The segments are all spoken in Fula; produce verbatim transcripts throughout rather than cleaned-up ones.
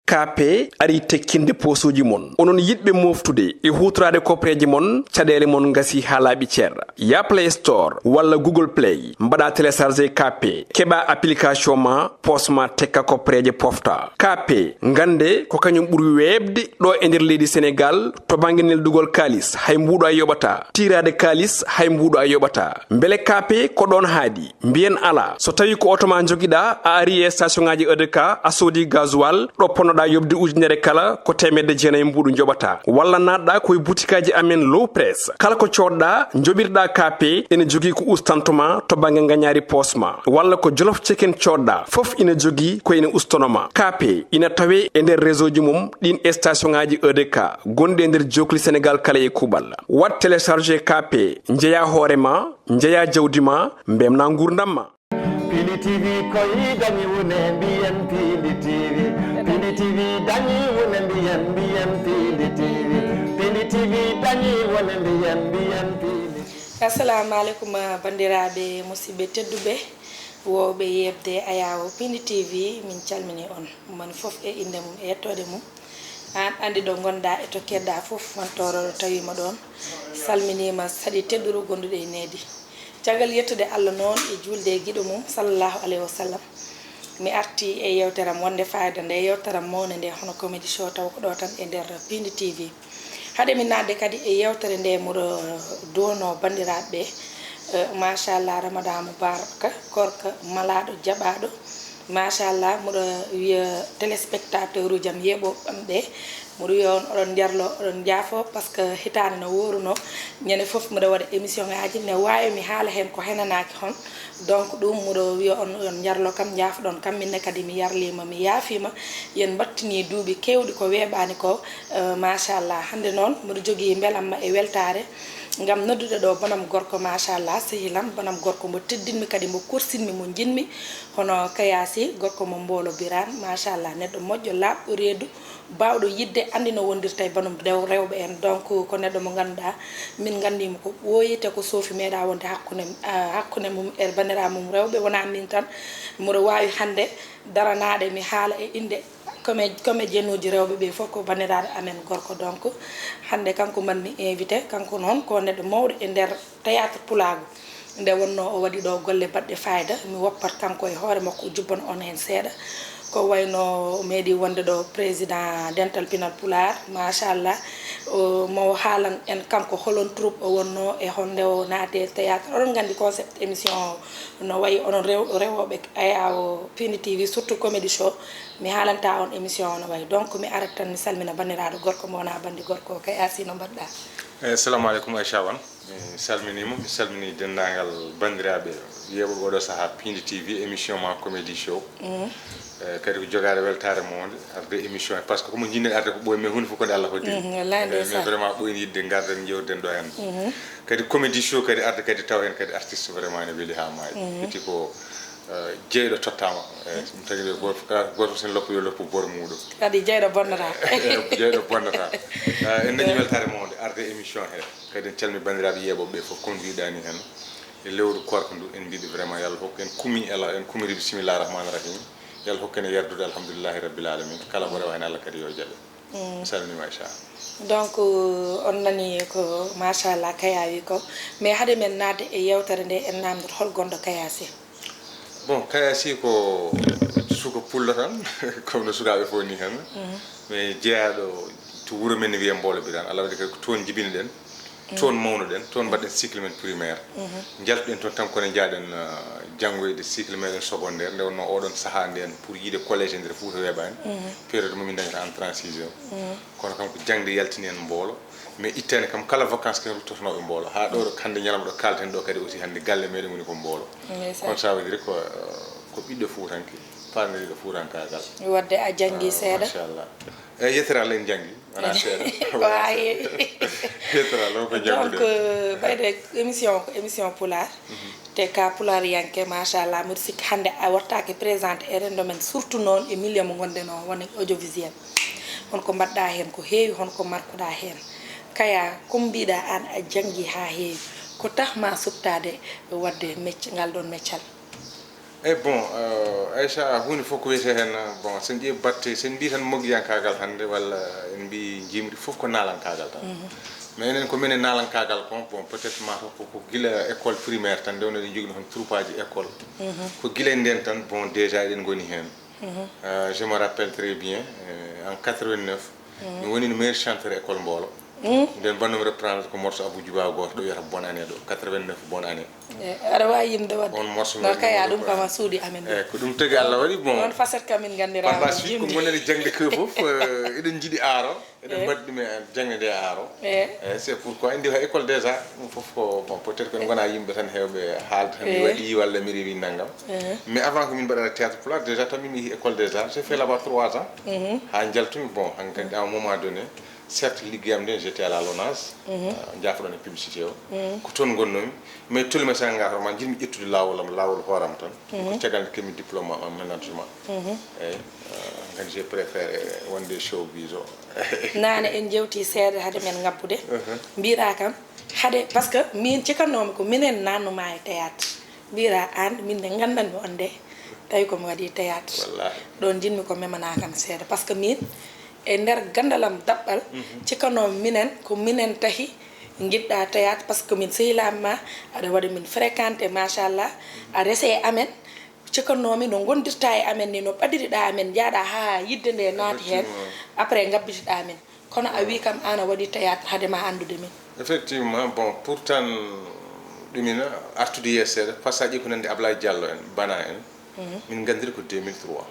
Kaape ari tekkinde poosuuji mon. Onon yiɗɓe mooftude e huutoraade kopreeje mon, caɗeele mon ngasi haa laaɓi cer. Ya Play Store walla Google Play, mbaɗa télécharger Kaape, keɓa application ma, poos ma tekka kopreeje pofta. Kaape, ngannde ko kañum ɓuri weeɓde ɗo e nder leydi Senegaal to bannge neldugol kaalis, hay mbuuɗo a yoɓata. Tiiraade kaalis, hay mbuuɗo a yoɓata. Mbele Kaape ko ɗoon haaɗi? Mbiyen alaa. So tawii ko oto ma njogiɗaa, a ari e station ŋaaji E D K, a soodi gasoil, ɗo ponnoɗaa yoɓde ujunere kala, ko teemedde jeenayi mbuuɗu njoɓataa. Walla naatɗaa ko e butikaaji amen Low Press. Kala ko coodɗaa, njoɓirɗaa Kaape, ene jogii ko ustanto ma to bannge ngañaari poos ma. Walla ko Jolof Chicken coodɗaa, fof ina jogii ko ina ustono ma. Kaape ina tawee e nder réseau ji mum ɗiin e station ŋaaji E D K gonɗi e nder jookli Senegaal kala e kuuɓal. Waɗ télécharger Kaape, njeyaa hoore ma, njeyaa jawdi ma, mbemnaa nguurndam ma. Pindi T V koy dañi wune mbiyen Pindi T V. Pindi T V dañi wune mbiyen mbiyen Pindi T V. Pindi T V dañi wune mbiyen mbiyen Pindi. Assalamu alaikum, bandiraaɓe musidɓe tedduɓe, wooɓe yeɓde ayaawo Pindi T V, min calmini on. Moni fof e innde mum e yettoode mum. Aan anndi ɗo ngonɗaa e to keedɗaa fof, wontooro ɗo tawii mo ɗoon. Salminiima, saɗi tedduru gonduɗo e needi. Caggal yettude Allah noon e juulde e giɗo mum, sallallahu alayhi wa sallam, mi arti e yeewtere am wonde fayda nde, yeewtere am mawnde nde, hono Comedy Show, taw ko ɗo tan e nder Pindi T V. Hade mi naatde kadi e yeewtere nde, mboɗo duwano banndiraaɓe ɓe, eh, machallah, Ramadan Mubarak, koorka malaaɗo, jaɓaaɗo. Machallah, mboɗo wiya téléspectateur uji am yeeɓooɓe am ɓe, mboɗo wiya on oɗon njarlo, oɗon njaafo, parce que hitaande no wooruno, ñande fof mboɗo waɗa émission ngaaji, ne waawi mi haala heen ko henanaaki hon. Donc ɗum mboɗo wiya on, on njarlo kam, njaafoɗon kam, minne kadi mi yarliima, mi yaafiima. Yen mbattini duuɓi keewɗi ko weeɓaani ko, eh, machallah. Hannde noon mboɗo jogii mbelamma e weltaare, ngam noddude ɗo bonam gorko, machallah, sehil am, bonam gorko mo teddinmi kadi, mo korsinmi, mo njiɗmi, hono Kayasi, gorko mo Mboolo Biraan, machallah, neɗɗo moƴƴo, laaɓɗo reedu, baawɗo yiɗde, anndi no wondirta e banum rew-, rewɓe en. Donc, ko neɗɗo mo ngannduɗaa, min nganndiima ko ɓooyi, te ko soofi meeɗaa wonde hakkunde, ah, hakkunde mum e banndiraaɓe mum rewɓe. Wonaa miin tan, mboɗo waawi hannde daranaade, mi haala e innde comé-, comédien uji rewɓe ɓe fof ko banndiraaɗo amen gorko. Donc, hannde kanko mbaɗmi invité, kanko noon ko neɗɗo mawɗo e nder théâtre pulaagu. Nde wonnoo o waɗi ɗo golle baɗɗe fayda, mi woppat kanko e hoore makko, o jubbana on heen seeɗa. Ko wayno o meeɗi wonde ɗo président dental pinal pulaar, machallah. O, mo haalan en kanko holon troupe o wonnoo e honde o naati e théâtre. Oɗon nganndi concept émission o no wayi, onon rew-, rewooɓe ayaawo Pindi T V, surtout Comedy Show. Mi haalanta on émission o no wayi. Donc, mi arat tan mi salmina banndiraaɗo gorko mo wonaa banndi gorko o, Kayasi, no mbaɗɗaa? Eh, assalamu alaikum, Aisha Wan. Mi salminiima, mi salminii denndaangal banndiraaɓe yeeɓooɓe oɗo sahaa Pindi T V, émission ma Comedy Show. Eh, kadi ko jogaade weltaare mo wonde arde émission he, par ce que ko mo njiɗ-ɗen arde ko ɓooyi, mais huunde fof ko nde Allah hoddiri. Mhm, wallaay. Eh, mais ndeysaan. Vraiment ɓooyni yiɗde ngarden njeewtiden ɗo hannde. Mhm. Kadi Comedy Show kadi arde kadi tawa heen kadi artiste vraiment ene weli haa maayi. Mhm. Fiti ko, eh, jeyɗo tottaama. Eh, ɗum tagi ɓe gooto, kala gooto fof sen loppu yo loppu boor muuɗum. Kadi jeyɗo bonnata. Eh, jeyɗo bonnata. Eh, en dañi weltaare mo wonde arde émission he. Kadi en calmi banndiraaɓe yeeɓooɓe ɓe fof, kono mbiɗa ni heen. E lewru koorka ndu, en mbiɓe vraiment yo Allah hokku en kumi ela, en kumiri bismillah rahmani rahim. Yo Allah hokku en e yardude alhamdulillahi rabbil alamin. Kala ko rewa heen Allah kadi yo jaɓe. Mm. Mi salminiima Aisha. Donc, on nani ko machallah Kaya wi ko. Mais hade men naatde e yeewtere nde, en naamndoto hol gonɗo Kayasi? Bon, Kayasi ko suka pullo tan, comme no sukaaɓe fof ni heen. Mhm. Mais jeyaaɗo to wuro men ne wiyee Mboolo Biraan. Allah waɗi kadi ko toon njibini ɗen. Toon mawnuɗen, toon mbaɗɗen cycle men primaire. Mhm. Njaltuɗen toon tan kono njaaɗen, ah, janngoyde cycle meɗen secondaire. Nde wonnoo oɗon sahaa ndeen pour yiide collège e nder Fuuta weeɓaani. Mhm. Période mo min dañata entrée en sixième. Mhm. Kono kam ko jaŋde yaltini en Mboolo. Mais ittaani kam kala vacances ken ruttotonooɓe Mboolo. Haa ɗo, ɗo hannde ñalawma ɗo kaalten ɗo kadi aussi hannde galle meɗen woni ko Mboolo. Ndeysaan. Kono ça veut dire ko, ah, ko ɓiɗɗo Fuutanke, paarniriiɗo Fuutankaagal. Waɗde a janngi seeɗa? Machallah. Eyi, yettere Allah en njanngi. Wonaa seeɗa. Ko haa heewi. Yettere Allah, ko njannguɗen. Donc, euh, ɓayde émission ko émission pulaar. Mhm. Te ka pulaariyanke, machallah, mbiɗo sikki hannde a wattaake présenté e renndo men, surtout noon e milieu mo ngonɗen o, woni audiovisuel. Hon ko mbaɗɗaa heen, ko heewi, hon ko markuɗaa heen. Kaya, ko mbiɗa aan a janngi haa heewi, ko tax ma suɓtaade waɗde mecc-, ngal ɗoon meccal? E bon, euh, Aïcha, huunde fof ko wiyetee heen, bon, so en ƴeewi batte, so en mbii tan mogiyankaagal hannde, walla en mbii jimri fof ko naalankaagal tan. Mais enen ko minen naalankaagal kon, bon, peut-être ma taw ko, ko gila école primaire tan, nde wonno eɗen njogino heen troupaaji école. Ko gila e ndeen tan, bon, déjà eɗen ngoni heen. Euh, je me rappelle très bien, euh, en quatre-vingt-neuf, mi woni no meilleur chanteur école Mboolo. Nden banndum reprendre ko morceau Abou Djouba gooto ɗo wiyata Bonne Année ɗo, quatre-vingt-neuf Bonne Année. E, aɗa waawi yimde waɗde. On morceau no kaya ɗum kam a suuɗi amen ɗum. E, ko ɗum tagi Allah waɗi, bon. Ɗon facette kam min nganndiraa. Par la suite, ko ngonani jaŋde ko fof, euh, eɗen njiɗi aaro, eɗen mbaɗi ɗum e jaŋde nde aaro. E, c'est pourquoi en ndi ha école des arts, ɗum fof ko, bon, peut-être que en ngona yimɓe tan heewɓe haalde tan mi waɗi walla mi rewi nanngam. Mais avant que min mbaɗana théâtre pulaar, déjà tan min mi yehi école des arts, j'ai fait là-bas trois ans. Ha njaltumi, bon, hankadi à un moment donné, certes, liggeyam nden, j'étais à la LONASE, euh, jaafoɗon e publicité o. Ko toon ngonnomi. Mais tolima sanga hoore ma, jiɗmi ƴettude laawol am, laawol hooram tan. Ko caggal nde keɓmi diplôme am en management. Eyi, euh, hankadi j'ai préféré wonde e showbiz o. Naane en jewti seeɗa hade men ngabbude. Mbiɗa kam, hade, parce que min cikannoomi ko minen naatnuma e théâtre. Mbiɗa aan, min nde nganndanmi on nde, tawi ko mi waɗi théâtre. Wallahi. Ɗoon njiɗmi ko memana kam seeɗa. Parce que min, e nder ganndal am daɓɓal, cikkanoomi minen, ko minen tahi njiɗɗa théâtre, parce que min sehilaaɓe ma, aɗa waɗa min fréquenté, machallah, a rese e amen. Cikkanoomi no ngondirta e amen ni, no ɓadiriɗa amen, njaaɗa haa yidde nde naati heen, après ngabbitiɗa amen. Kono a wii kam aan a waɗi théâtre hade ma anndude min. Effectivement, bon, pourtant, ɗum ina artude yeeso seeɗa, par ce que a ƴeewi ko nanndi Ablaye Diallo en, Bana en, min nganndiri ko deux mille trois.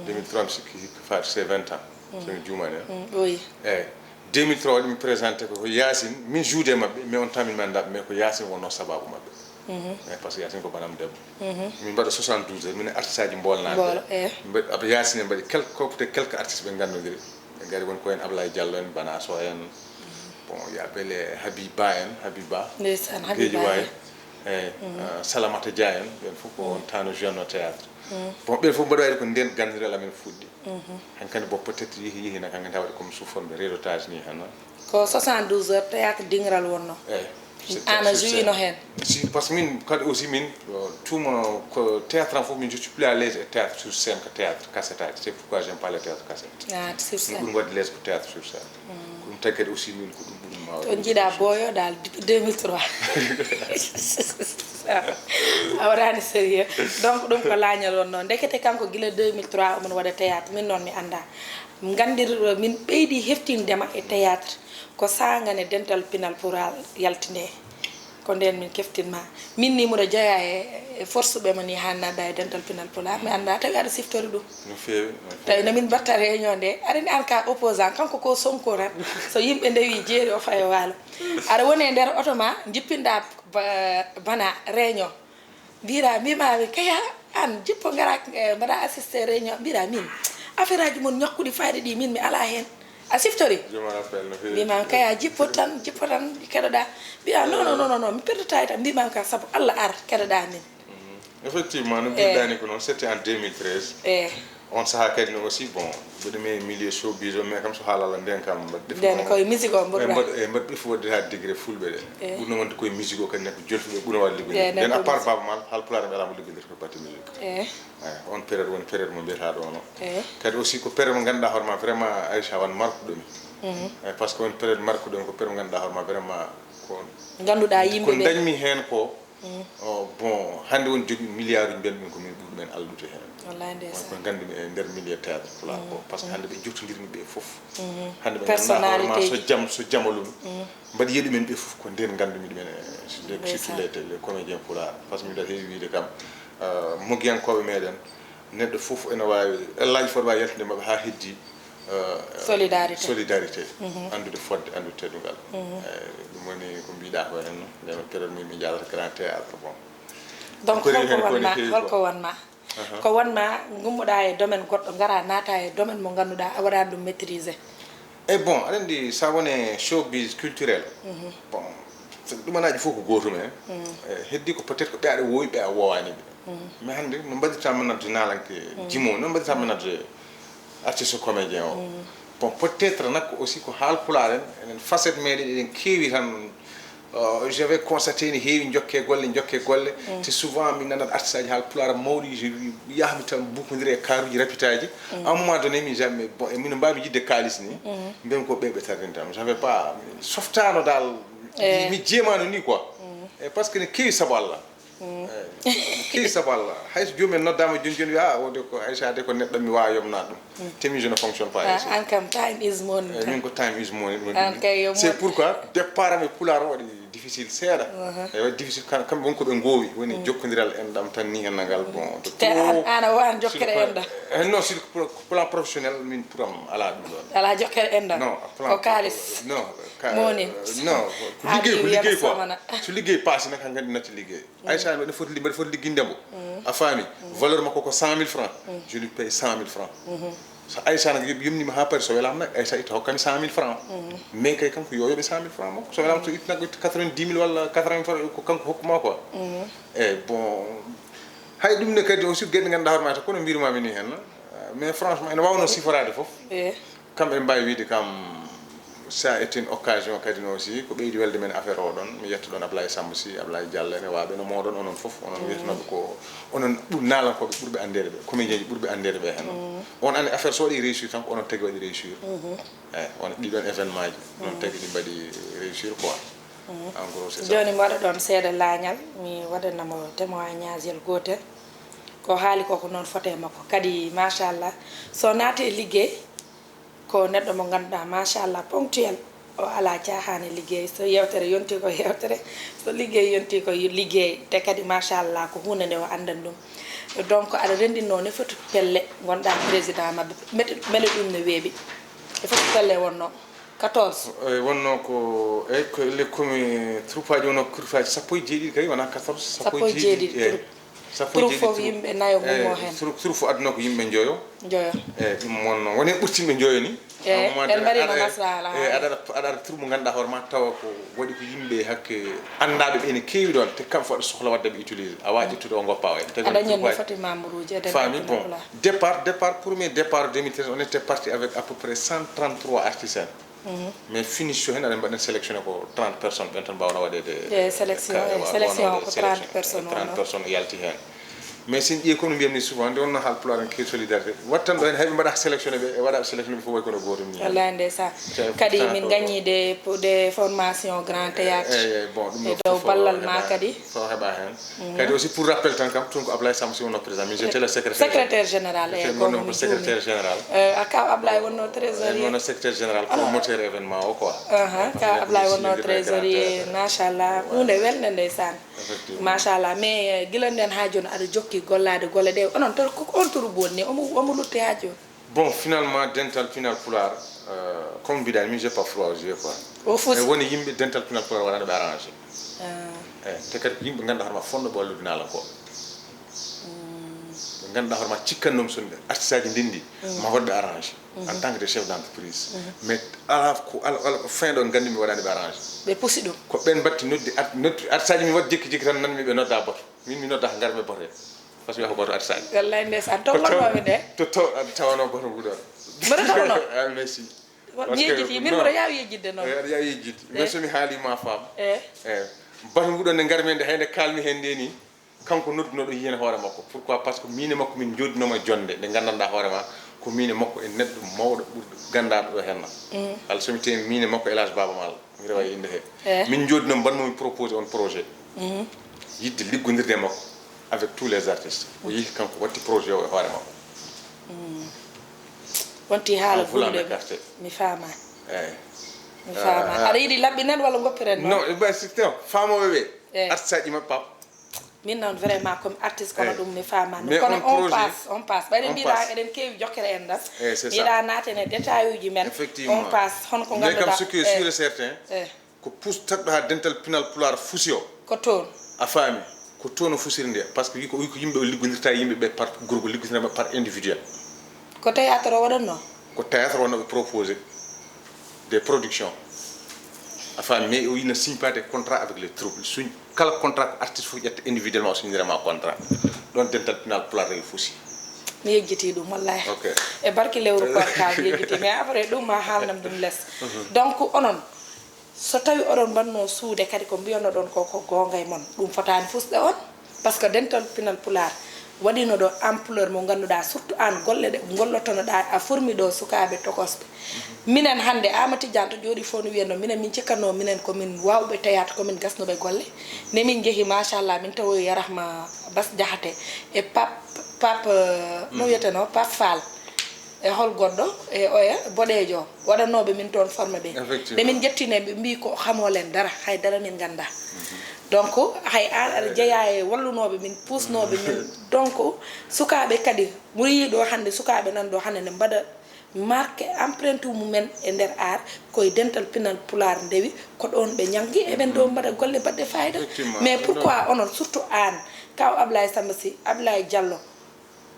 Deux mille trois, mi sikki hikka faati c'est vingt ans, so mi juumaani, hein. Oui. Eyi, deux mille trois waɗi mi présenté ko, ko Yacine, min joué e maɓɓe, mais on temps min mi anndaa, mais ko Yacine wonnoo sabaabu maɓɓe. Eyi, par ce que Yacine ko banam debbo. Min mbaɗa soixante-douze heures, minen artiste aji mbolnaaɓe. Mboolo, eyi. Min mbaɗi, Abou Yacine en mbaɗi quelques, ko peut-être quelques artistes ɓe nganndu-, ngannduɗen. Ɓe ngari woni ko en Ablaye Diallo en, Bana Sow en, bon, ya ɓele Habiba en, Habiba. Ndeysaan, Habiba Guédiawaye. En. Eyi, euh, Salamata Dia en, ɓen fof ko on temps no joué no théâtre. Bon, ɓen fof mbaɗa wayde ko nden ganndiral amen fuɗɗi. Hankadi, bon, peut-être yehi, yehi na, hankadi waɗi comme sous forme de réseautage ni, hana. Ko soixante-douze heures théâtre Dingiral wonno. Eyi. Aan a joué no heen? Si, par ce que min kadi aussi min, euh, tuma ko théâtre am fof, min je suis plus à l'aise e théâtre sur scène que théâtre cassette aji. C'est pourquoi j'aime pas le théâtre cassette. Ah, sur scène. Mi ɓuri waɗde l'aise ko théâtre sur scène. Ko ɗum tagi kadi aussi min ko ɗum ɓuri mi waawde. To jiɗa booyo dal depuis deux mille trois. A waɗaani sérieux. Donc ɗum ko laañal wonno. Ndekete kanko gila deux mille trois omo waɗa théâtre. Min noon mi anndaa. Nganndir-, min ɓeydi heftindema e théâtre ko saanga nde dental pinal pulaar yalti nde. Ko ndeen min keftinma. Min ni mboɗo jeyaa e, e force ɓe mo ni haa naatda e dental pinal pulaar. Mi anndaa tawi aɗa siftori ɗum. No feewi, no feewi. Tawi no min mbatta réunion nde. Aɗa anndi aan ka opposant, kanko ko Sonko tan. So yimɓe ndewi jeeri o fayo waalo. Aɗa woni e nder oto ma, jippinɗa ba-, Bana réunion. Mbiɗa, mbima mi, kaya, aan jippo ngara, eh, mbaɗa assisté réunion. Mbiɗa min, affaire aji mon ñakkuɗi fayda ɗi, min mi ala heen. A siftori? Je me rappelle no feewi. Mbima kaya, jippo tan, jippo tan, keɗoɗa. Mbiɗa, non, non, non, non, non, mi perdata e tan. Mbima ka sabu Allah ar, keɗoɗa min. Mhm. Effectivement, no mbiɗɗa ni ko noon, c'était en deux mille treize. Eh. On sahaa kadi no aussi, bon, mbeɗa mi milieu showbiz o, mais kam so haala Allah nden kam, mbaɗ ɗef nden mo-, koye musique o mboɗo eh, mbaɗ, eh, mbaɗ ɗef waɗde ha degré fulɓe ɗe. Eh. Ɓurno wonde koye musique o kadi neɗɗo jolfuɓe ɓurno waɗde liggoyde. Eh, nden à part Baaba Maal, Haalpulaar en alaa mo liggodirta ko batte musique. Eh. Eh, on période woni période mo mbiyata ɗo no. Eh. Kadi aussi ko période mo ngannduɗaa hoore ma vraiment Aïcha wan markuɗo mi. Mhm. Eh, par ce que woni période markuɗo mi ko période mo ngannduɗaa hoore ma vraiment ko ngannduɗaa yimɓe ko ɓe dañmi heen ko. Mm. Oh, bon, hannde woni jogi milliard uji mbiyan ɗum ko min ɓuri ɗumen allude heen. Wallaay ndeysaan. Won ko nganndumi e nder milieu théâtre pulaar ko. Mm. Par ce que hannde ɓe jottondirmi ɓe fof. Mm. Hannde ɓe ngannduɗaa hoore ma so jam, so jamalum. Mm. Mbaɗi yeɗu men ɓe fof ko nden nganndumi ɗumen e, surtout les, les comédiens pulaar. Par ce que miɗo heewi wiide kam, euh, mogiyankooɓe meɗen, neɗɗo fof ene waawi, ellaaji fof wawi yaltude maɓɓe haa heddi, euh, solidarité. Solidarité. Mhm. Anndude fodde, anndude teddungal. Mhm. Eh, ɗum woni ko mbiɗa ko henno. Nden période min min jaalata grand théâtre, bon. Donc, ko rewi heen ko ne heewi quoi. Holko wonma, holko wonma? Aha. Ko wonma ngummoɗa e domaine goɗɗo, ngara naata e domaine mo ngannduɗaa a waɗaani ɗum maîtriser. E bon, aɗa anndi, so a woni showbiz culturel, mhm, bon, so ɗumanaaji fof ko gootum en. Mm. Eh, heddi ko peut-être ko ɓe aɗa woowi, ɓe a woowaani ɓe. Mm. Mais hannde, no mbaɗirta managde naalanke, mm, jimo, no mbaɗirta managde artiste comédien o. Mm. Bon, peut-être nak aussi ko haalpulaar en, enen facette meɗen eɗen keewi tan Euh, j'avais constaté ni heewi jokke golle, jokke golle. Te souvent mi nanat artiste aji haal pulaar mawɗi, je yahmi tan bukkodiri e karuji rapitaji. À un moment donné mi jamais, bon, e mino mbawi yidde kaalis ni. Mbiyam ko ɓe ɓe tardintam, j'avais pas, mi softano dal. Mi jeemano ni quoi. E parce que ne kewi sabu Allah. Kewi sabu Allah, hay so joomum en noddama joni joni wiya, ah, o de ko Aïcha de ko neɗɗo mi wawa yomna ɗum. Te min je ne fonctionne pas ainsi. An kam time is money. Min ko time is money ɗum. An kay yo. C'est pourquoi départ am e pulaar o waɗi difficile seeɗa. E waɗi difficile, kam kamɓe won ko ɓe goowi woni jokkodiral enɗam tan ni enɗam ngal. Bon, te an a wawan jokkere enɗam? Eh, non, sur le plan professionnel min pour am ala ɗum ɗon. Ala jokkere enɗam? Non. Ko kaalis? Non. Moni? Non. Ko liggey, ko liggey quoi. So liggey paasi nak han kadi natti liggey. Aïcha mbaɗa foti, mbaɗa foti ligginde mo. A faami? Valeur makko ko cent mille francs. Je lui paye cent mille francs. So Aïcha nak yumnima ha paari, so welama nak Aïcha itta hokkami cent mille francs. Mais kay kanko yo yoɓe cent mille francs makko, so welama so itta nak itta quatre-vingt-dix mille walla quatre-vingts francs ko kanko hokkuma quoi. E bon, hay ɗum ne kadi aussi geɗe ganduɗa hoore ma ta kono mbirumami ni hen. Mais franchement ene wawno siforade foof. Kam ɓe mbawi wiide kam, ça est une occasion kadi no aussi ko ɓeydi welde men affaire o ɗon. Mi yetta ɗon Ablaye Samba Sy, Ablaye Diallo, ene waɓe no moɗon onon foof, onon wiyatanoɓe ko onon ɓur nalankoɓe ɓurɓe andede ɓe, comédien ji ɓurɓe andede ɓe hen. On année affaire so waɗi réussir tan ko onon tagi waɗi réussir. Eyi, on ɗiɗon événement ji noon tagi ɗi mbaɗi réussir quoi. En gros c'est ça. Joni mi waɗa ɗon seeɗa laañal, mi waɗanamo témoignage gotel. Ko haali ko ko noon foti e makko kadi machallah. So naati e liggey, ko neɗɗo mo ganduɗa machallah ponctuel, o ala caahaani liggey. So yewtere yonti ko yewtere, so liggey yonti ko liggey. Te kadi machallah ko hunde nde o andan ɗum. Donc aɗa renndinno ne foti pelle, gonɗa président mabɓe, mbeɗa ɗum ne weeɓi. E foti pelle wonno quatorze? Eyi, wonno ko, eyi, ko les communes, troupeaji wonno kurfaji sappo e jeeɗiɗi kay, wona quatorze, sappo e jeeɗiɗi, eyi. Troupe fof yimɓe nayo mum o hen. Troupe fof aduna ko yimɓe joyo. Joyo. Eyi, ɗum wonno woni ɓurtinɓe joyo ni. Eyi, en mbaɗino maslaha. Eyi, aɗa aɗa aɗa troupe mo ganduɗa hoore ma tawa ko waɗi ko yimɓe hakke andaɓe ɓe ne keewi ɗon, te kamɓe fof aɗa sohla wadde ɓe utilisé, a wawa ƴettude o goppa o en. A dañi no foti membre uji e nder. Faami? Bon, départ départ premier départ deux mille treize, on était parti avec à peu près cent trente-trois artistes. Mais finition hen aɗa mbaɗen sélectionné ko trente personnes, ɓen tan mbawno waɗede. E sélection, sélection ko trente personnes, trente personnes yalti hen. Mais sen ƴeewi comme no mbiyamni souvent nde wonno haal pulaar en keewi solidarité, wattan ɗo hen hayɓe mbaɗa sélectionné ɓe e waɗa sélectionné ɓe fof way kono gotum ni. Wallahi ndeysaan. Kadi min gañi de de formation grand théâtre. Eyi, eyi, bon, ɗum e dow ballal ma kadi. Fo heɓa hen. Kadi aussi pour rappel tan kam tun ko Ablaye Samb Sy wonno président, min j'étais le secrétaire. Secrétaire général. Eyi, ko secrétaire général. Aka Ablaye wonno trésorier. Wonno secrétaire général promoteur événement o quoi. Ka Ablaye wonno trésorier, machallah, hunde welde ndeysaan. Machallah. Mais gila nden ha joni aɗa jokki gollade golle ɗe, onon to ko on turu bonni omo omo lutti ha joni? Bon, finalement dental pinal pulaar, comme mbiɗani min j'ai pas froid aux yeux quoi. O fusi. E woni yimɓe dental pinal pulaar waɗano ɓe arrangé. Eyi, te kadi ko yimɓe ganduɗa hoorema fonnoɓe wallude nalankoɓe. Ɓe ganduɗa hoorema cikkannomi sonde artiste aji ndendi ma waɗɓe arrangé. En tant que des chefs d'entreprise. Mais ala ko ala ala ko fin ɗo gandi mi waɗani ɓe arrangé. Ɓe pusi ɗum. Ko ɓen batti noddi art noddi artiste aji mi waɗi jekki jekki tan nanmi ɓe nodda boto. Min mi nodda ko ngarmi boto. Parce que wiya ko goto artiste aji. Wallahi ndeysaan, to wonnoɓe nde. To to tawano goto nguɗon. Mboɗo tawno? Ah, merci. Yejjiti, min mboɗo yawi yejjitde noon. Aɗa yawi yejjitde. Mais somi haali ma faam. Eyi. Bato nguɗon nde ngarmi nde hayde kalmi hen nde ni. Kanko noddunoɗo yiyen hoore makko. Pourquoi? Parce que min e makko min jodinoma jonde nde gandanɗa hoore ma. Ko min e makko e neɗɗo mawɗo ɓurɗo gandaɗo ɗo henna. Alsomi temi min e makko elage baba mal. Mi rewa e innde he. Min jooɗi noon mbaɗmomi proposé on projet. Yidde liggondirde e makko avec tous les artistes. O yehi kanko watti projet o e hoore makko. Wonti haala gulɗo. Mi faama. Eyi. Mi faama. Aɗa yiɗi laɓɓinal walla goppiren noon? Non, ba si non, faamooɓe ɓe. Artiste aji maɓɓe pap. Min noon vraiment comme artiste kono ɗum mi faamaani. Mais kono on passe, on passe. Ɓayde mbiɗa eɗen keewi jokkere en ɗam. Mi yiɗa naaten e détail uji men. Effectivement. On passe hono ko ngannduɗaa. Mais kam ce qui est sûr et certain, ko puus taɗɗo haa dental pinal pulaar fusi o. Ko toon. A faami? Ko toon o fusiri nde. Parce que wi ko wi ko yimɓe o liggondirta e yimɓe ɓe par groupe, liggondirta par individuel. Ko théâtre o waɗatnoo? Ko théâtre wonno ɓe proposé des productions. A faami, mais o ina signe pas des contrats avec les troupes. Suñ kala contrat ko artiste fof ƴetta individuellement o signirama contrat. Ɗon dental pinal pulaar rewi fusi. Mi yejjiti ɗum wallahi. Ok. E barki lewru koor ka mi yejjiti, mais après ɗum ma haalnam ɗum les. Donc onon So tawi oɗon mbanno suude kadi ko mbiyanoɗon ko ko goonga e mon, ɗum fotaani fusde on. Parce que dental pinal pulaar waɗino ɗo ampleur mo ngannduɗaa, surtout aan golle ɗe ngollotonoɗaa a formi ɗo sukaaɓe tokosɓe. Minen hannde Ama Tidiane to jooɗi fof no wiyanno minen min cikkanno minen ko min waawɓe théâtre, ko min gasnuɓe golle. Ne min njehi machallah min tawoyi Yarahma Bas Diakhaté e Pape Pape no wiyeteno Pape Fall. E hol goɗɗo e oya boɗeejo waɗanooɓe min toon forme ɓe. Nde min njettine ɓe mbi ko xamoo leen dara, hay dara min ngannda. Donc hay aan aɗa jeyaa e wallunooɓe min, puusnooɓe min. Donc sukaaɓe kadi mo yii ɗo hannde, sukaaɓe nan ɗo hannde ne mbaɗa marque empreinte mumen e nder aar, koye dental pinal pulaar ndewi. Ko ɗoon ɓe ñanngi eɓen ɗo mbaɗa golle baɗɗe fayida. Mais pourquoi onon surtout aan kaw Ablaye Samba Sy, Ablaye Diallo,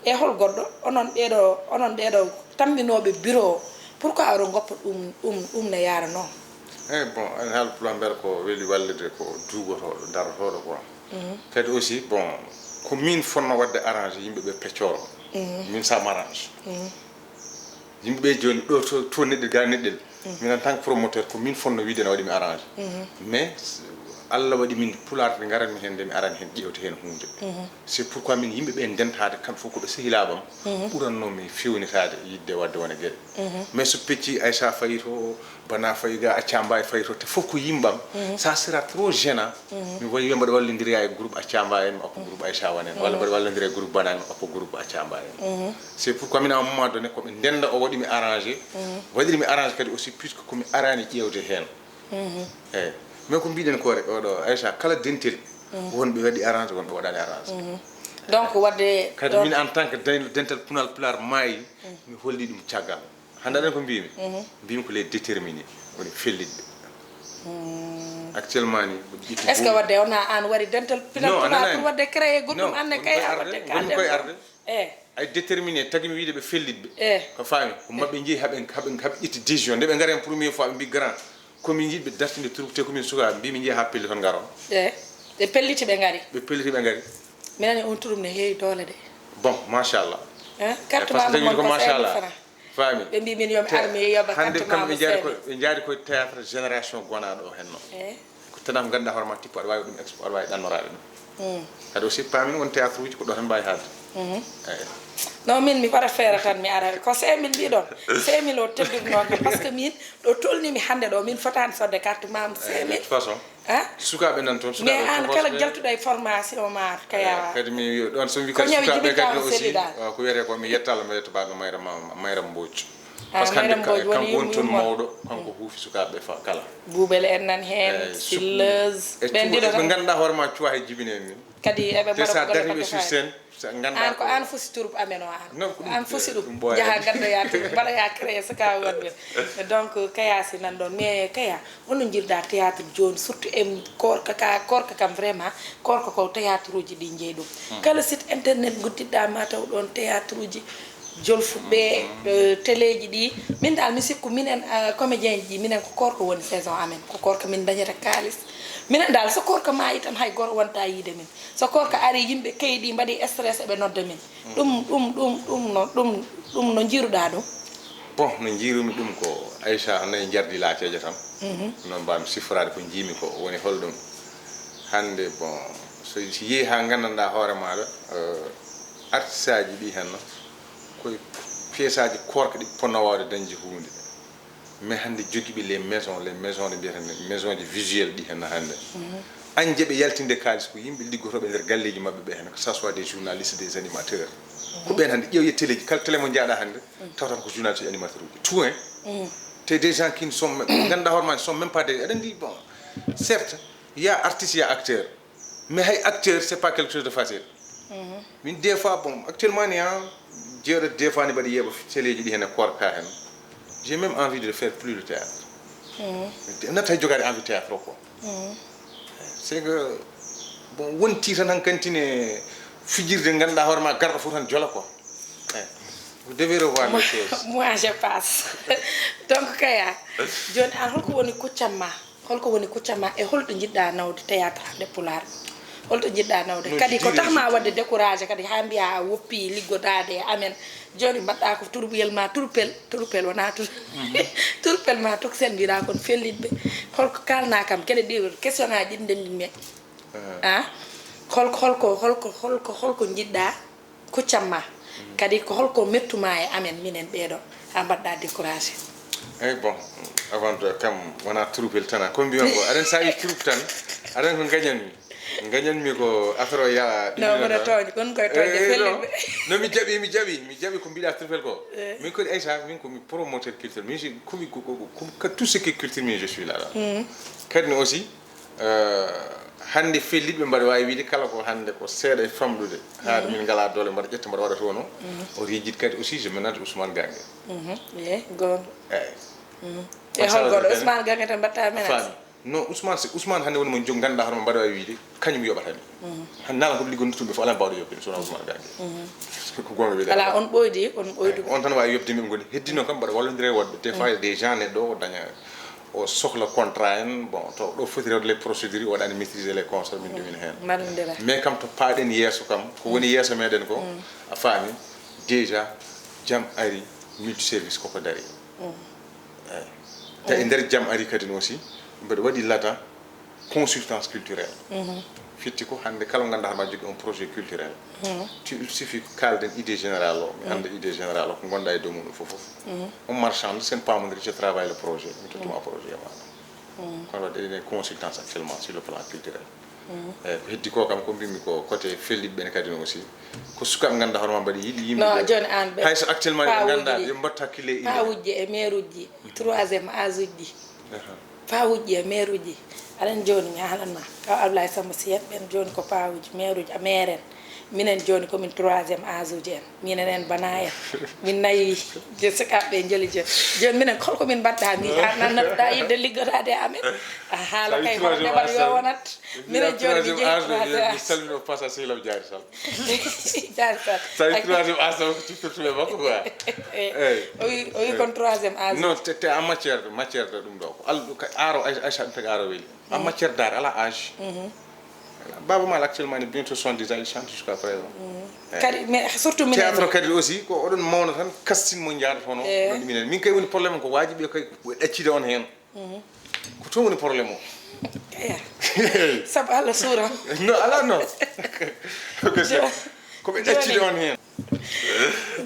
e hol goɗɗo onon ɗeɗo onon ɗeɗo tamminooɓe bureau o, pourquoi oɗo goppa ɗum ɗum ɗum ne yaara noon? Eyi, bon, en haala pulaar mbiyata ko weli wallide ko duugotooɗo darotooɗo quoi. Kadi aussi bon, ko min fotno waɗde arrangé yimɓe ɓe peccoro. Min ça m'arrange. Yimɓe ɓe jooni ɗo to to neɗɗel ga neɗɗel, min en tant que promoteur ko min fotno wiide ne waɗi mi arrangé. Mais Allah waɗi min pulaar ɓe ngaranmi heen nde mi arani heen ƴeewte heen huunde. C'est pourquoi min yimɓe ɓe ndentaade kamɓe fof ko ɓe sehilaaɓe am, ɓuranno mi fewnitaade yiɗde waɗde wone geɗe. Mais so pecci Aïcha fayi to, bana fayi ga, accamba e fayi to, te fof ko yimɓe am. Ça sera trop gênant. Mi wawi wiya mbaɗa wallondira e groupe accamba en mi appo groupe Aïcha wan en, walla mbaɗa wallondira e groupe bana en mi appo groupe accamba en. C'est pourquoi min à un moment donné ko ɓe ndenda o waɗi mi arrangé. Waɗiri mi arrangé kadi aussi puisque ko mi arani ƴeewde heen. Eyi, mais ko mbiɗen ko rek oɗo Aïcha kala dentel, wonɓe waɗi arrangé, wonɓe waɗani arrangé. Donc waɗde kadi min en tant que den- dental punal pulaar maayi, mi holli ɗum caggal. Hannde aɗen ko mbimi? Mbimi ko les déterminés, woni fellitɓe. Actuellement ni mboɗo ƴetti. Est ce que waɗde wona an waɗi dental pinal pulaar pour waɗde créé goɗɗum? Anne kay a waɗde woni koye arde. Eyi. Ay déterminé tagi mi wiide ɓe fellitɓe. Eyi. Ko faami ko maɓɓe jeeyi haɓe haɓe haɓe ƴetti décision nde ɓe ngari en premier fois ɓe mbi grand komin yiɗɓe dartinde troupe te komin suka mbi min jeeya ha pelli toon ngaro. Eyi. Ɓe pelliti ɓe ngari. Ɓe pelliti ɓe ngari. Mi nani on troupe ne heewi doole de. Bon machallah. Carte ma ko machallah. Faami. Ɓe mbi min yomi armi yoɓa hande kamɓe jaari ko ɓe jaari koye théâtre génération gonaɗo o henno. Eyi. Ko tenam ganduɗa hoore ma tippo aɗa wawi ɗum expo aɗa wawi ɗannoraade ɗum. Kadi aussi paamin won théâtre uji ko ɗo tan mbawi haalde. Eyi. Non min mi waɗa feere tan mi ara ko cinq mille mbiɗon. Cinq mille o teddurno kam parce que min ɗo tolnimi hande ɗo min fotani sodde carte mam cinq mille. De toute façon. Sukaɓe nan toon. Mais an kala jaltuɗo e formation ma kaya kadi mi ɗon somi kadi sukaɓe kadi aussi ko wiyete ko mi yetta Allah mi yetta baɗo mayra mayra mboc. Parce que hannde kanko woni toon mawɗo kanko huufi sukaaɓe ɓe kala. Buubel en nan heen silleuse ɓen ɗiɗo ɓe ngannduɗaa hoore ma cuwa he jibine en ni. Kadi eɓe mbaɗa ko golle batte fayida. An ko an fusi troupe amen o an an fusi ɗum jaha gaddoya troupe mbaɗoya créé so ka wonɓe. Donc kaya si nan ɗon mais kaya hono jirɗa théâtre jooni surtout e korka ka korka kam vraiment korka ko théâtre uji ɗi jeeyi ɗum. Kala site internet gudditɗa ma taw ɗon théâtre uji. Jolfuɓe teleeji ɗi min dal mi sikku minen comédien ji ɗi minen ko korko woni saison amen ko korko min dañata kaalis. Minen dal so korko maayi tan hay goto wonta yiide min so korko ari yimɓe keyɗi mbaɗi stress eɓe nodda min. Ɗum ɗum ɗum ɗum no ɗum ɗum no jiruɗa ɗum? Bon no jirumi ɗum ko Aïcha nayi jardi laaceejo tan. Noon mbawmi sifforaade ko jiimi ko woni holɗum. Hannde bon so yehi haa nganndanɗaa hoore maaɗa. Artisaaji ɗi henno koye pièceaji korka ɗi ponno wawde dañde hunde. Mais hannde jogiiɓe les maisons les maisons ɗe mbiyata maison ji visuel ɗi henno hannde. Añje ɓe yaltinde kaalis ko yimɓe liggotooɓe nder galleeji maɓɓe ɓe henno que ça soit des journalistes des animateurs. Ko ɓen hannde ƴeew yetteeleeji kala télé mo njaaɗa hannde tawtan ko journaliste animateur uji tout hein. Te des gens qui ne sont même ngannduɗaa hoore ma ne sont même pas des aɗa anndi bon. Certes il y a artiste il y a acteur. Mais hay acteur c'est pas quelque chose de facile. Min des fois bon actuellement ni a jeeɗo des fois ni mbaɗa yeeɓa teleeji ɗi hene korka hen. J'ai même envie de faire plus de théâtre. Natta hay jogaade envie théâtre o quoi. C'est que bon wonti tan han kantine fijirde ganduɗa hoore ma garɗo fof tan jola quoi. Vous devez revoir les choses. Moi je passe. Donc kaya joni an holko woni kuccam ma? Holko woni kuccam ma e holɗo jiɗɗa nawde théâtre hannde pulaar? Holto njiɗɗa nawde? Kadi ko tax ma waɗde découragé kadi, haa mbiya a woppi liggodaade e amen. Jooni mbaɗɗa ko turbuyel ma turpel, turpel wona tur-, turpel ma toksel mbiɗa kon fellitɓe. Holko kalna kam? Kene ɗi question ngaji ɗi ndendin mi. Ah? Holko, holko, holko, holko, holko njiɗɗa kuccam ma? Kadi ko holko mettuma e amen minen ɓeeɗo, ha mbaɗɗa découragé? Eyyi, bon, avant tout kam wona trouble tan, ko mbiyon ko aɗen, sa wi trouble tan, aɗen ko gañanmi. Gañanmi ko affaire o ya. No, mboɗo tooñi, kon koye tooñde. Eh, fellitɓe. No, mi jaɓi, mi jaɓi, mi jaɓi ko mbiɗa trouble ko. Eh. Min kadi Aïssa, min ko mi promoteur culture, min si, komi ko, ko, ko, ko tout ce qui est culture, min je suis là, là. Kadi no aussi, Euh, hannde fellitɓe mbaɗa waawi wiide kala ko hannde ko seeɗa e famɗude, haa min ngalaa doole mbaɗa ƴetta mbaɗa waɗa toon o. O rejit kadi aussi, je ménage Ousmane Gangue. Mhm. Ye, goonga. Eyi. E hol goɗɗo Ousmane Gangue tan mbaɗta ménage? Faami. Non, Ousmane, si Ousmane hannde woni mo jog, ngannduɗaa hoore ma mbaɗa waawi wiide kañum yoɓata mi. Hannde nala ko liggondu tumɓe fof alaa mbawɗo yoɓde mi so wonaa Ousmane Gangue. Ko goonga wiyde. Alaa, on ɓoydi, on ɓoydu. On tan waawi yoɓde mi, ɓe ngoni. Heddi noon kam mbaɗa wallondira e woɗɓe. Des fois, des gens neɗɗo o daña o sohla contrat en, bon, to ɗo foti rewde les procédures, o waɗani maîtriser les consorts, min ɗumin heen. Mallondira. Mais kam to paaɗen yeeso kam, ko woni yeeso meɗen ko, a faami, déjà, jam ari, multiservice koko dari. Eyi. Te e nder jam ari kadi no aussi, mbeɗa waɗi lata consultance culturelle. Fitti ko hannde kala ngannduɗaa ma jogii on projet culturel. Tu, il suffit ko kaalden idée générale o, mi annda idée générale o, ko ngonɗa e dow muɗum fof fof. On marchand, sen pamodiri, je travaille le projet, mi tottuma projet e maɗa. Kono waɗde ɗen consultance actuellement sur le plan culturel. Eyi, ko heddi ko kam, ko mbimi ko côté fellitɓe ɓen kadi no aussi. Ko sukaaɓe ngannduɗaa hoore ma mbaɗi yiɗi yimɓe. No, ɓe jooni an ɓe. Hay so actuellement ɓe ngannda, ɓe mbatta hakkille e yimɓe. Pawuji e meeruji, troisième âge uji ɗi. Pawuji e meeruji. Aɗen jooni mi haalan ma. Kaw Ablaye Samba Siyat ɓen jooni ko pawuji, meeruji, a meeren. Minen jooni ko min troisième âge uji en. Minen en bana en. Min nayi je sukaaɓe joli je. Jooni minen holko min mbatta mi ha nan da yidde liggotaade e amen. A haala kay ko demal yo wonat. Minen jooni mi jeyi troisième âge. Mi salmino pasa sehlam Diary Sall. Diary Sall. Sa wi troisième âge tan ko ciftortuɓe makko quoi. Eyi. O wi, o wi kon troisième âge. Non, te, te en matière de, matière de ɗum ɗo ko alɗu ka aro Aïssa, Aïssa ɗum tagi aro weli. En matière d'art, ala âge. Baaba Maal actuellement ne bientôt soixante-dix ans, il chante jusqu'à présent. Eyi. Kadi, mais surtout minen. Théâtre kadi aussi, ko oɗon mawna tan, casting mo njaadata hono, no ɗum minen. Min kay woni problème ko waajiɓe kay, ko ɗaccide on heen. Ko toon woni problème o. Eya. Sabu Allah suuram. No, ala no. Ko ɓe ɗaccide on heen.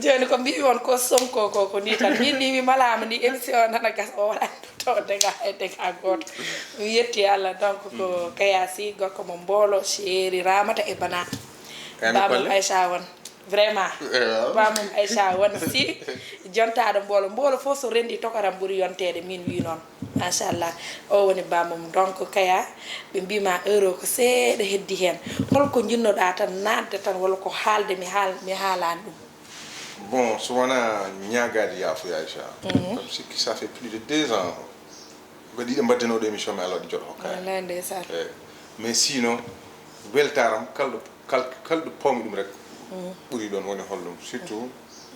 Jooni ko mbiimi on ko Sonko ko, ko ni tan. Min ni mi malaama ni émission o nana gas o waɗa to dega e dega gooto. Mi yetti Allah, donc ko Kaya Sy, gorko mo Mboolo, chéri Ramata e Bana. Eyi, mi Baba palle. Aïcha won. Vraiment. Ewa. Bamum Aïcha won si jontaaɗo Mboolo. Mboolo fof so rendi tokoram ɓuri yonteede, min wi noon. Machallah. O woni bamum. Donc, Kaya, ɓe mbima euro ko seeɗa heddi heen. Holko njinnoɗa tan naatde tan walla ko haalde mi haal-, mi haalani ɗum? Bon, so wona ñaagaade yaafuya, Aïcha. Kam sikki ça fait plus de deux ans. Mbaɗi ɗiɗo mbaddenoɗo émission, mais Allah waɗi joɗo hokkaani. Wallaay ndeysaan. Eyi. Mais sinon, weltaram kalɗo, kal-, kalɗo pawmi ɗum rek, ɓuri ɗoon woni hollum. Surtout,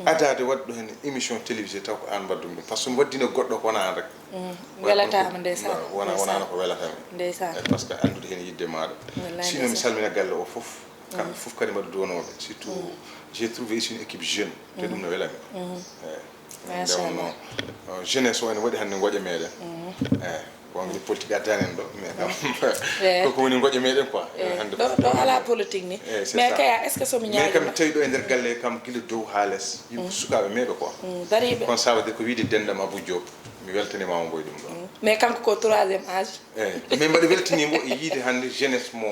adaade waɗde ɗo heen émission télévisée taw ko aan mbaddum ɗum. Par ce que mi waddino goɗɗo ko wona aan rek. Welataama ndeysaan. Wona, wona, wona ko welata mi. Ndeysaan. Eyi, par ce que anndude heen yiɗde maaɗa. Wallaay ndeysaan. Sinon, mi salmina galle o fof. Kamɓe fof kadi mbaɗa duwanooɓe. Surtout, j'ai trouvé ici une équipe jeune. Te ɗum no wela mi. Eyi. Nde wonno, uh, jeunesse o ene waɗi hannde ngoƴe meɗen. Eyi, wonde politique addani en ɗo, mais kam, koko woni ngoƴe meɗen quoi. Eyi, hannde ɗo, ɗo ala politique ni. Eyi, c'est ça. Mais Kaya, est-ce que so mi ñaagima? Mais kam mi tawi ɗo e nder galle kam gila dow haa les, yimɓe sukaaɓe meɗo quoi. Dariiɓe. Kono ça veut dire ko wiide denɗam Abou Diop, mi weltanima mo mboy ɗum ɗo. Mais kanko ko troisième âge. Eyi, min mbaɗa weltaniimo e yiide hannde jeunesse mo.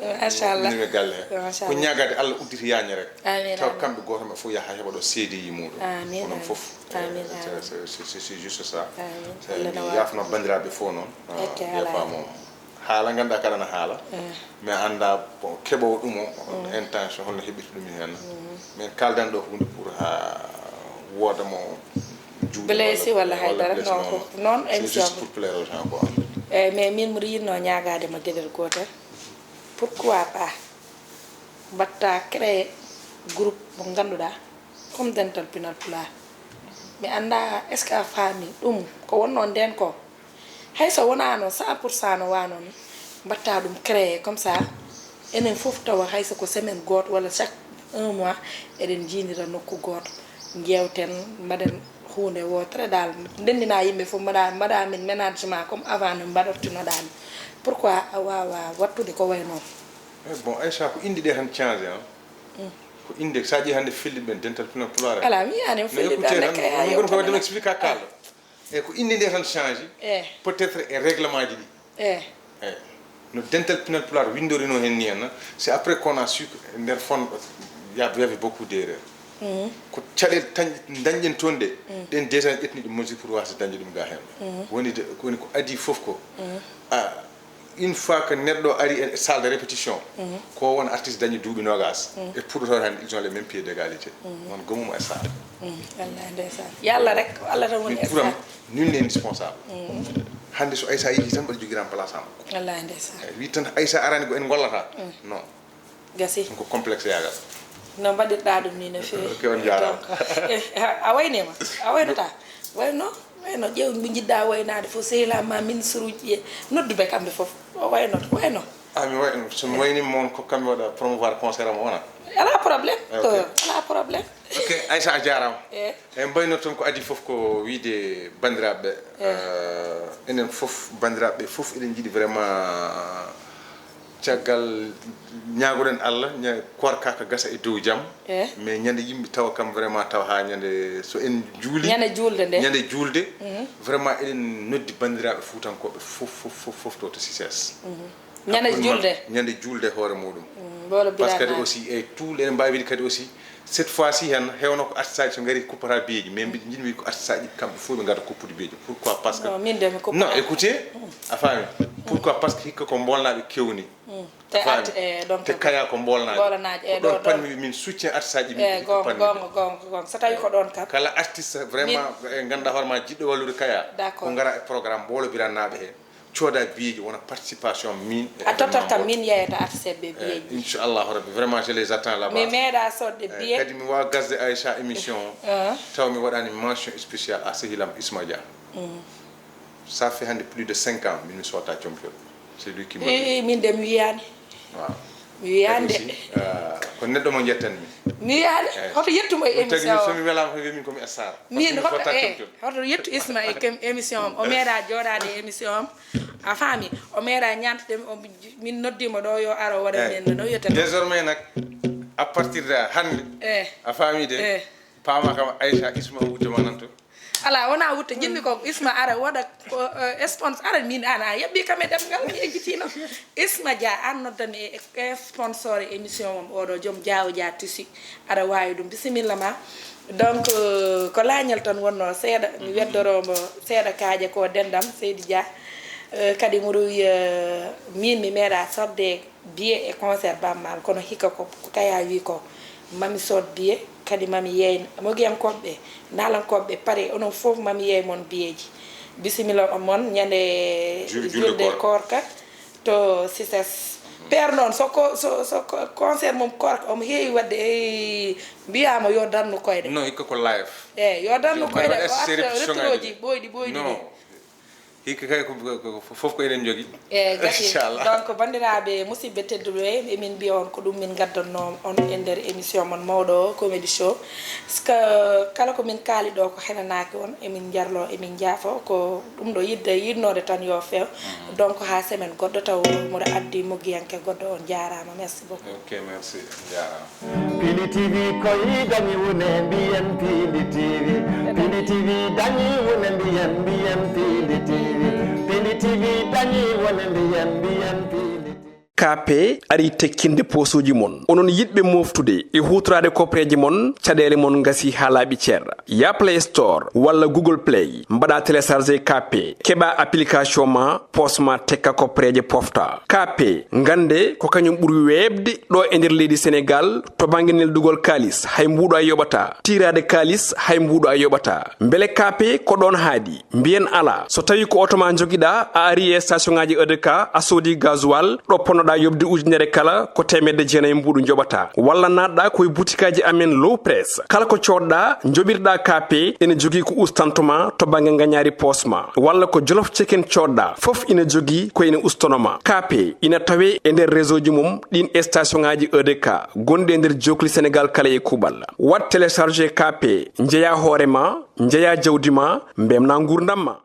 Machallah. Woni galle he. Machallah. Ko ñaagaade Allah uddita yaaña rek. Amiin, taw amiin. Kamɓe gooto maɓɓe fof yaha heɓa ɗo C D I muɗum. Amiin, amiin. Onon fof. Amiin, amiin. C'est, c'est, c'est, c'est juste ça. Amiin. Allah na waawi. Mi yaafno banndiraaɓe fof noon. Ekke, des fois moom haala ngannduɗaa kaɗa na haala. Mais annda bon, keɓoowo ɗum o, intention holno heɓirta ɗum heen. Min kaaldan ɗo ko huunde pour haa wooda mo juuɗe blessé walla, walla hay dara, blessé, non, non, ko noon. C'est émission juste pour plaire aux gens quoi. Eyi, mais min mbiɗo yiɗno ñaagaade ma geɗel gootel. Pourquoi pas mbaɗta créer groupe mo ngannduɗaa comme Dental Pinal Pulaar? Mi annda est-ce que a faami ɗum ko wonno ndeen ko? Hay so wonaa noon cent pour cent no waano ni, mbaɗta ɗum créer comme ça, Enen fof tawa hay so ko semaine gooto walla chaque un mois, eɗen njiidira nokku gooto, njeewten, mbaɗen huunde wootere dal, ndenndina yimɓe fof, mbaɗa, mbaɗa min ménagement comme avant no mbaɗortinoɗaa ni. Pourquoi a waawa waɗtude ko wayi noon? Eh, bon, Aïcha, ko innde ɗe tan change, hein? Ko innde, so a ƴeewi hannde fellitɓe ɓen, dental pinal pulaar. Ala, mi yiyaani o fellitɓe Écoutez hannde tan, kay a min ko yewtata. Ɗum explique ka kaalɗo. E ko innde nde tan change, Eh. Peut-être e règlement ji ɗi. Eh. Eh, no dental pinal pulaar winndorino heen ni henna, c'est après qu'on a su que e nder fond, y a- y avait beaucoup d'erreurs. Ko caɗeele tan dañɗen toon ɗe, ɗen déjà ƴettani ɗum mesure pour waasde dañde ɗum ga heen. Woni de, woni ko adii fof ko, a, une fois que neɗɗo ari e salle de répétition, ko won artiste dañi duuɓi noogaas, e puɗɗotooɗo hannde, ils ont les mêmes pieds d'égalité. Noon gomum e salle. Wallahi ndeysaan. Yalla rek, ko Allah tan woni Min puram, estat. Nul n'est indispensable. Hannde so Aïssa yehi tan mbaɗa jogii remplaçant makko. Wallahi ndeysaan. Eh, wi tan Aïssa arani ko en gollata. Non. Gasi. Ɗum ko complexe yagal. No mbaɗirɗa ɗum ni no feewi. Ok, on jaaraama. Donc, eh, a waynima, a waynata. Wayno, wayno, ƴeew mo njiɗɗa waynaade fof, sehilaaɓe ma, ministre uji, e nodduɓe kamɓe fof. O wayno, wayno. Ah, mi way, so mi waynima on, ko kamɓe waɗa promouvoir concert am o wona. Ala problème. Ok. Ko, ala problème. Ok, Aïssa, a jaaraama. Eh. E mbayno toon ko adii fof ko wiyde banndiraaɓe, eh, enen fof, banndiraaɓe fof, eɗen njiɗi vraiment caggal ñaagoɗen Allah, ña-, koorka ka gasa e dow jam. Eh. Mais ñande yimɓe tawa kam vraiment tawa haa ñande so en juuli. Ñande juulde nde. Ñande juulde. Vraiment eɗen noddi banndiraaɓe fuutankooɓe fof, fof, fof, fof to, to C C S. Ñande Hakkunde juulde. maɓɓe, ñande juulde hoore muɗum. Mboolo Parce que kadi Birama. Aussi, e tout, eɗen mbaawi wiide kadi aussi, cette fois-ci hen, hewno ko artiste aji so ngari kuppata biyeeji, mais mbiɗa jiɗmi ko artiste aji kamɓe fof ɓe ngara kuppude biyeeji. Pourquoi? Parce que Non, min de mi kuppa. Non, écoutez, a faami. Pourquoi? Parce que hikka ko mbolnaaɓe kewni. Te Faami. Art-, eh, donc, Te kaya ko mbolnaaɓe. Mbolnaaji, eh, Ko ɗon ɗo, panmi min soutien artiste aji Eh, ɗi gonga, panmi. Gonga, gonga, gonga. So tawi ko ɗon kam. Kala artiste vraiment, eh, ngannduɗaa hoore ma jiɗɗo wallude kaya. D'accord. Ko ngara e programme mboolo birannaaɓe he. Cooda biyeeji wona participation min e A tottat événement kam mboolo. Min yeyata artiste ɓe Eh, biyeeji. Inchallah Rabbi, vraiment je les attends là-bas. Mi meeɗa sodde Eh, biye. Kadi mi waawa gasde Aïcha émission o. Ah. Taw mi waɗani mention spéciale à sehilam Isma Dia. Ça fait hannde plus de cinq ans min mi sotta compiol. C'est lui qui m'a Eh, min de mi wiyaani. Waaw. Mi wiyaani Kadi de. Aussi, ah, ko neɗɗo mo njettanmi. Mi wiyaani. Eh. Hoto yettu mo e Ɗum tagi émission min o. So mi welaama tan wiya min ko mi estaar. Min Parce que mi hoto sotta e compiol. Hoto yettu Isma e kem émission o. O meeɗa jooɗaade e émission o. A faami? O meeɗa ñaantude mi, o, min noddiima ɗo yo aro waɗa Eh, min no wiyata ɗo. Désormais nak, à partir de hannde, Eh. A faami de? Eh. Paama kam Aïcha Isma wujja ma nan to. Ala, wona wutta, jiɗmi ko Isma ara waɗa ko, eh, sponsor, ara min an a yaɓɓi kam e ɗemngal, mi yejjitino. Isma Dia, an noddan e, e sponsor e émission mom oɗo, joom Diawo Dia Tissu, aɗa wawi ɗum, bisimilla ma. Donc, euh, ko laañal tan wonno seeɗa, mi weddoromo seeɗa kaaƴe ko dendam, Seydi Dia. Euh, kadi muɗo wiya, min mi meeɗa sodde billet e concert Baaba Maal, kono hikka ko, ko Kaya wi ko, mami sood billet, kadi mami yeeyna mogiyankoɓe ɓe, naalankoɓe ɓe, pare, onon fof mami yeey mon billetji. Bisimilla mon ñande julde koorka to C C S. Père noon, so ko, so, so ko concert mum koorka, omo heewi waɗde, eh, mbiyama yo dannu koyɗe. Non, hikka ko live. Eh, yo dannu koyɗe, o arta Répétition ngaji retroji ɓoyɗi, ɓoyɗi ɗi. Non. Hikka kay ko, ko, ko, fof ko eɗen jogii. Eh, gasi. Inchallah. Donc, banndiraaɓe, musidɓe tedduɓe, emin mbiya on ko ɗum min ngaddanno on e nder émission mon mawɗo o, Comedy Show. Parce que kala ko min kaali ɗo ko henanaaki on, emin njarlo, emin njaafo, ko ɗum ɗo yidde, yiɗnoode tan yo feew. Donc, haa semaine goɗɗo taw mboɗo addi moggiyanke goɗɗo, on jaaraama. Merci beaucoup. Ok, merci. On jaaraama. Pindi T V koy dañi wune mbiyen Pindi T V. Pindi T V dañi wune mbiyen mbiyen Pindi T V. Pindi T V dañi wune mbiyen mbiyen Pindi T V. Kaape arii tekkinde poosooji mon. Onon yiɗɓe mooftude e huutoraade kopreeje mon, caɗeele mon ngasii haa laaɓi cer. Yah Play Store walla Google Play, mbaɗaa télécharger Kaape, keɓaa application ma, poos ma tekka kopreeje pofta. Kaape, ngannde ko kañum ɓuri weeɓde ɗo e nder leydi Senegaal to bannge neldugol kaalis, hay mbuuɗu a yoɓataa. Tiiraade kaalis, hay mbuuɗu a yoɓataa. Mbele Kaape ko ɗoon haaɗi? Mbiyen alaa. So tawii ko oto ma njogiɗaa, a arii e station ŋaaji E D K, a soodii gasoil, ɗo ponnoɗaa A yoɓde ujunere kala ko teemedde jeenayi mbuuɗu njoɓata, walla naatɗa ko e butikaaji amen Low Press. Kala ko coodɗa, njoɓirɗa K P, ene jogii ko ustanto ma to bannge ngañaari poos ma, walla ko Jolof Chicken coodɗa, fof ina jogii ko ene ustono ma. K P ina tawee e nder réseau ji mum ɗiin station ŋaaji E D K gonɗi e nder jookli Senegaal kala e kuuɓal. Waɗ télécharger K P, njeyaa hoore ma, njeyaa jawdi ma, mbeltinaa nguurndam ma.